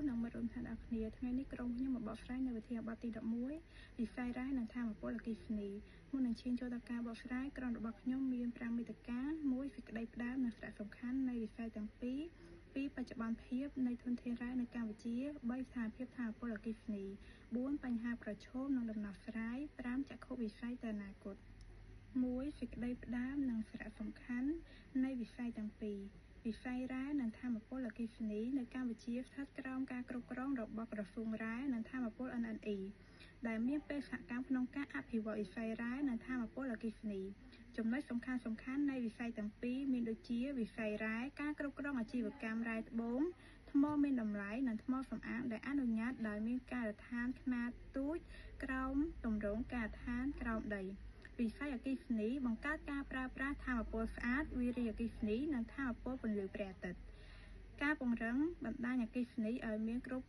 និងមិត្តរួមថ្នាក់ទាំងអស់គ្នាថ្ងៃនេះក្រុមខ្ញុំមកបកស្រាយនៅវិធានបទទី11វិស័យរ៉ែនិងថាមពលអគ្គិសនីមុននឹងឈានចូលដល់ការបកស្រាយក្រុមរបស់ខ្ញុំមាន5មេត្តា1សេចក្តីផ្ដើមនិងសារៈសំខាន់នៃវិស័យទាំងពីរ2បច្ចុប្បន្នភាពនៃធនធានរ៉ែនៅកម្ពុជា3ស្ថានភាពថាមពលអគ្គិសនី4បញ្ហាប្រឈមនិងដំណោះស្រាយ5ចក្ខុវិស័យទៅអនាគត1សេចក្តីផ្ដើមនិងសារៈសំខាន់នៃវិស័យទាំងពីរវិស័យរ៉ែនិងថាមពលអគ្គិសនីនៅកម្ពុជាស្ថិតក្រោមការគ្រប់គ្រងរបស់ក្រសួងរ៉ែនិងថាមពល NNE ដែលមានបេសកកម្មក្នុងការអភិវឌ្ឍវិស័យរ៉ែនិងថាមពលអគ្គិសនីចំណុចសំខាន់ៗនៃវិស័យទាំងពីរមានដូចជាវិស័យរ៉ែការគ្រប់គ្រងអាជីវកម្មរ៉ែត្បូងថ្មមានតម្លៃនិងថ្មសម្អាងដែលអនុញ្ញាតដោយមានការដ្ឋានខ្នាតទូចក្រោមទម្រង់ការដ្ឋានក្រោមដីវិស័យអគ្គិសនីបង្កើតការប្រើប្រាស់ថាមពលស្អាតវារីអគ្គិសនីនិងថាមពលពន្លឺព្រះអាទិត្យការពង្រឹងបណ្ដាញអគ្គិសនីឲ្យមានគ្រប់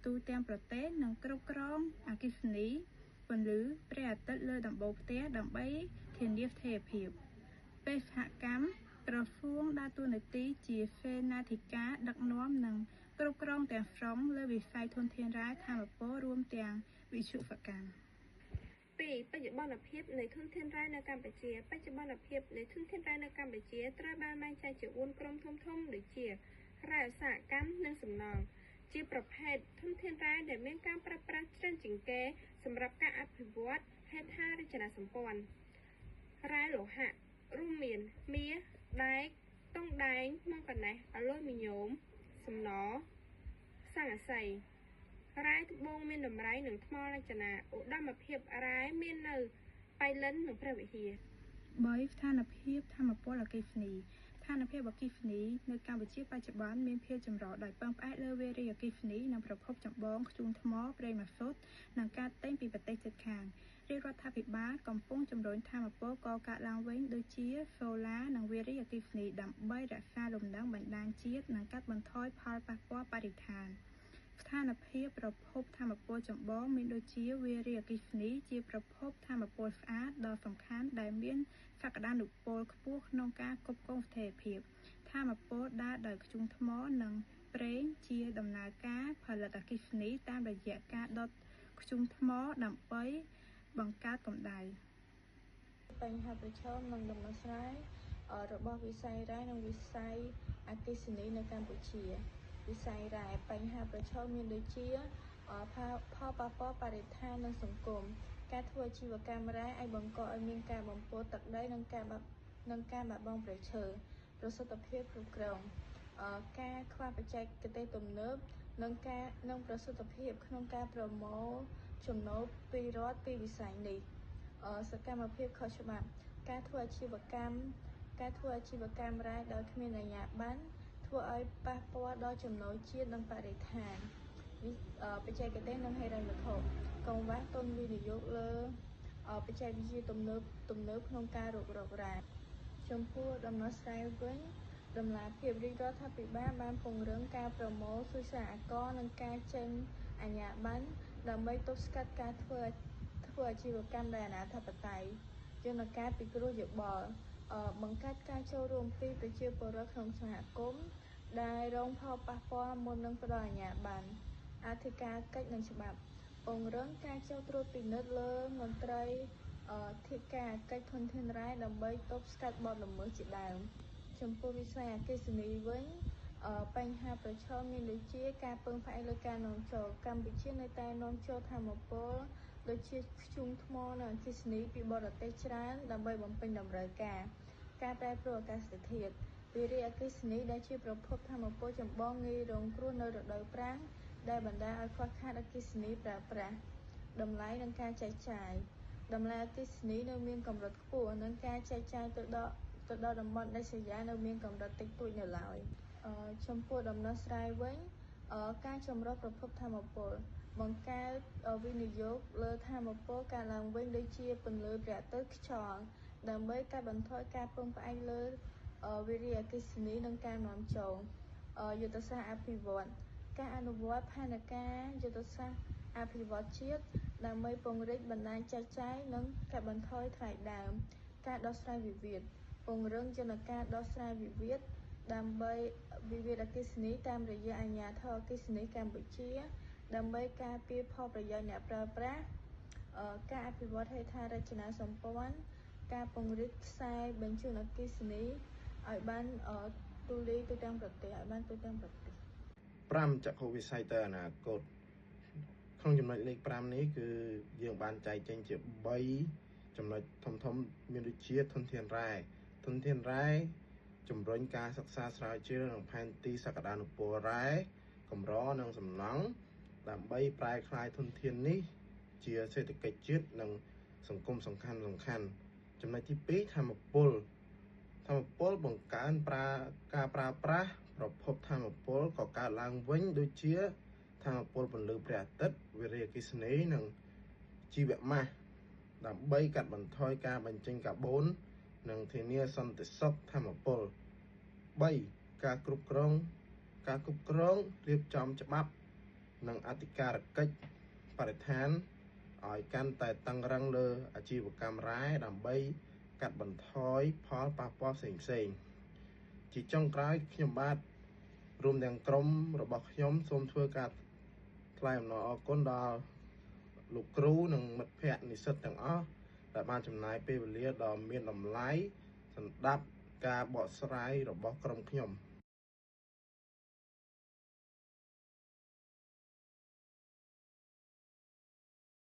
ទូទាំងប្រទេសនិងគ្រប់គ្រងអគ្គិសនីពន្លឺព្រះអាទិត្យលើដំបូលផ្ទះដើម្បីធានាស្ថិរភាពបេសកកម្មក្រសួងដើរតួនាទីជាសេនាធិការដឹកនាំនិងគ្រប់គ្រងទាំងស្រុងលើវិស័យធនធានរ៉ែថាមពលរួមទាំងវិទ្យុសកម្ម 2បច្ចុប្បន្នភាពនៃធនធានរ៉ែនៅកម្ពុជាបច្ចុប្បន្នភាពនៃធនធានរ៉ែនៅកម្ពុជាត្រូវបានបែងចែកជា4ក្រុមធំៗដូចជារ៉ែឧស្សាហកម្មនិងសំណង់ជាប្រភេទធនធានរ៉ែដែលមានការប្រើប្រាស់ច្រើនជាងគេសម្រាប់ការអភិវឌ្ឍហេដ្ឋារចនាសម្ព័ន្ធរ៉ែលោហៈរួមមានមាសដែកតុងដែងម៉ង់កាណេសអាលុយមីញ៉ូមសំណស័ង្កសីរ៉ែត្បូងមានតម្លៃនិងថ្មរចនាឧត្តមភាពរ៉ែមាននៅបៃលិននិងព្រះវិហារ 3ស្ថានភាពថាមពលអគ្គិសនីស្ថានភាពអគ្គិសនីនៅកម្ពុជាបច្ចុប្បន្នមានភាពចម្រុះដោយពឹងផ្អែកលើវារីអគ្គិសនីនិងប្រភពចម្បងធ្យូងថ្មប្រេងម៉ាស៊ូតនិងការទិញពីប្រទេសជិតខាងរាជរដ្ឋាភិបាលកំពុងជំរុញថាមពលកកើតឡើងវិញដូចជាសូឡានិងវារីអគ្គិសនីដើម្បីរក្សាលំនឹងបណ្ដាញជាតិនិងកាត់បន្ថយផលប៉ះពាល់បរិស្ថានស្ថានភាពប្រភពថាមពលចម្បងមានដូចជាវារីអគ្គិសនីជាប្រភពថាមពលស្អាតដ៏សំខាន់ដែលមានសក្តានុពលខ្ពស់ក្នុងការគ្រប់គ្រងស្ថិរភាពថាមពលដើរដោយធ្យូងថ្មនិងប្រេងជាដំណើរការផលិតអគ្គិសនីតាមរយៈការដុតធ្យូងថ្មដើម្បីបង្កើតកម្ដៅ បញ្ហាប្រឈមនិងដំណោះស្រាយរបស់វិស័យរ៉ែនិងវិស័យអគ្គិសនីនៅកម្ពុជាវិស័យរ៉ែបញ្ហាប្រឈមមានដូចជាផលប៉ះពាល់បរិស្ថាននិងសង្គមការធ្វើអាជីវកម្មរ៉ែអាចបង្កឲ្យមានការបំពុលទឹកដីនិងការបាត់បង់ព្រៃឈើប្រសិទ្ធភាពគ្រប់គ្រងការខ្វះបច្ចេកទេសទំនើបនិងប្រសិទ្ធភាពក្នុងការប្រមូលចំណូលពីរដ្ឋពីវិស័យនេះសកម្មភាពខុសច្បាប់ការធ្វើអាជីវកម្មរ៉ែដោយគ្មានអាជ្ញាប័ណ្ណធ្វើឲ្យប៉ះពាល់ដល់ចំណូលជាតិនិងបរិស្ថានបច្ចេកទេសនិងហិរញ្ញវត្ថុកង្វះទុនវិនិយោគលើបច្ចេកវិទ្យាទំនើបក្នុងការរុករករ៉ែចំពោះដំណោះស្រាយវិញតម្លាភាពរាជរដ្ឋាភិបាលបានពង្រឹងការប្រមូលសួយសារអាករនិងការចេញអាជ្ញាប័ណ្ណដើម្បីទប់ស្កាត់ការធ្វើអាជីវកម្មដោយអនាធិបតេយ្យយន្តការពិគ្រោះយោបល់បង្កើតការចូលរួមពីប្រជាពលរដ្ឋក្នុងសហគមន៍ដែលរងផលប៉ះពាល់មុននឹងផ្ដល់អាជ្ញាប័ណ្ណអធិការកិច្ចនិងច្បាប់ពង្រឹងការចុះត្រួតពិនិត្យលើមន្ត្រីធិការកិច្ចធនធានរ៉ែដើម្បីទប់ស្កាត់បទល្មើសជាដើមចំពោះវិស័យអគ្គិសនីវិញបញ្ហាប្រឈមមានដូចជាការពឹងផ្អែកលើការនាំចូលកម្ពុជានៅតែនាំចូលថាមពលដូចជាធ្យូងថ្មនិងអគ្គិសនីពីបរទេសច្រើនដើម្បីបំពេញតម្រូវការការប្រែប្រួលអាកាសធាតុវារីអគ្គិសនីដែលជាប្រភពថាមពលចម្បងងាយរងគ្រោះនៅរដូវប្រាំងដែលបណ្ដាលឲ្យខ្វះខាតអគ្គិសនីប្រើប្រាស់តម្លៃនិងការចែកចាយតម្លៃអគ្គិសនីនៅមានកម្រិតខ្ពស់និងការចែកចាយទៅដល់តំបន់ដាច់ស្រយាលនៅមានកម្រិតតិចតួចនៅឡើយចំពោះដំណោះស្រាយវិញការចម្រុះប្រភពថាមពលបង្កើតវិនិយោគលើថាមពលកើតឡើងវិញដូចជាពន្លឺព្រះអាទិត្យខ្យល់ដើម្បីកាត់បន្ថយការពឹងផ្អែកលើវារីអគ្គិសនីនិងការនាំចូលយុទ្ធសាស្ត្រអភិវឌ្ឍការអនុវត្តផែនការយុទ្ធសាស្ត្រអភិវឌ្ឍជាតិដើម្បីពង្រីកបណ្ដាញចែកចាយនិងកាត់បន្ថយថ្លៃដើមការដោះស្រាយវិវាទពង្រឹងយន្តការដោះស្រាយវិវាទ ដើម្បីវិវាទអគ្គិសនីតាមរយៈអាជ្ញាធរអគ្គិសនីកម្ពុជា ដើម្បីការពារផលប្រយោជន៍អ្នកប្រើប្រាស់ ការអភិវឌ្ឍហេដ្ឋារចនាសម្ព័ន្ធ ការពង្រីកខ្សែបញ្ជូនអគ្គិសនីឲ្យបានទូលាយទូទាំងប្រទេសឲ្យបានទូទាំងប្រទេស។ 5 ចក្ខុវិស័យទៅអនាគត ក្នុងចំណុចលេខ5នេះ គឺយើងបានចែកចេញជា3ចំណុចធំធំ មានដូចជា ធនធានរ៉ែ ធនធានរ៉ែ ជំរុញការសិក្សាស្រាវជ្រាវនិងផែនទីសក្តានុពលរ៉ែកម្រនិងសំណង់ ដើម្បីប្រែក្លាយធនធាននេះជាសេដ្ឋកិច្ចជាតិនិងសង្គមសំខាន់សំខាន់។ ចំណុចទី2 ធម្មពល ធម្មពល បង្កើនប្រើការប្រើប្រាស់ប្រភពធម្មពលក៏កើតឡើងវិញ ដូចជាធម្មពលពន្លឺព្រះអាទិត្យ វិរិយអគ្គិសនី និងជីវម៉ាស ដើម្បីកាត់បន្ថយការបញ្ចេញកាបូន និងធានាសន្តិសុខធម្មពល។ 3 ការគ្រប់គ្រង ការគ្រប់គ្រងរៀបចំច្បាប់ និងអធិការកិច្ចបរិស្ថានឲ្យកាន់តែតឹងរឹងលើអាជីវកម្មរ៉ែ ដើម្បីកាត់បន្ថយផលប៉ះពាល់ផ្សេងផ្សេង។ ជាចុងក្រោយ ខ្ញុំបាទរួមទាំងក្រុមរបស់ខ្ញុំ សូមធ្វើការថ្លែងអំណរអគុណដល់លោកគ្រូនិងមិត្តភ័ក្តិនិស្សិតទាំងអស់ ដែលបានចំណាយពេលវេលាដ៏មានតម្លៃសម្រាប់ការបកស្រាយរបស់ក្រុមខ្ញុំ។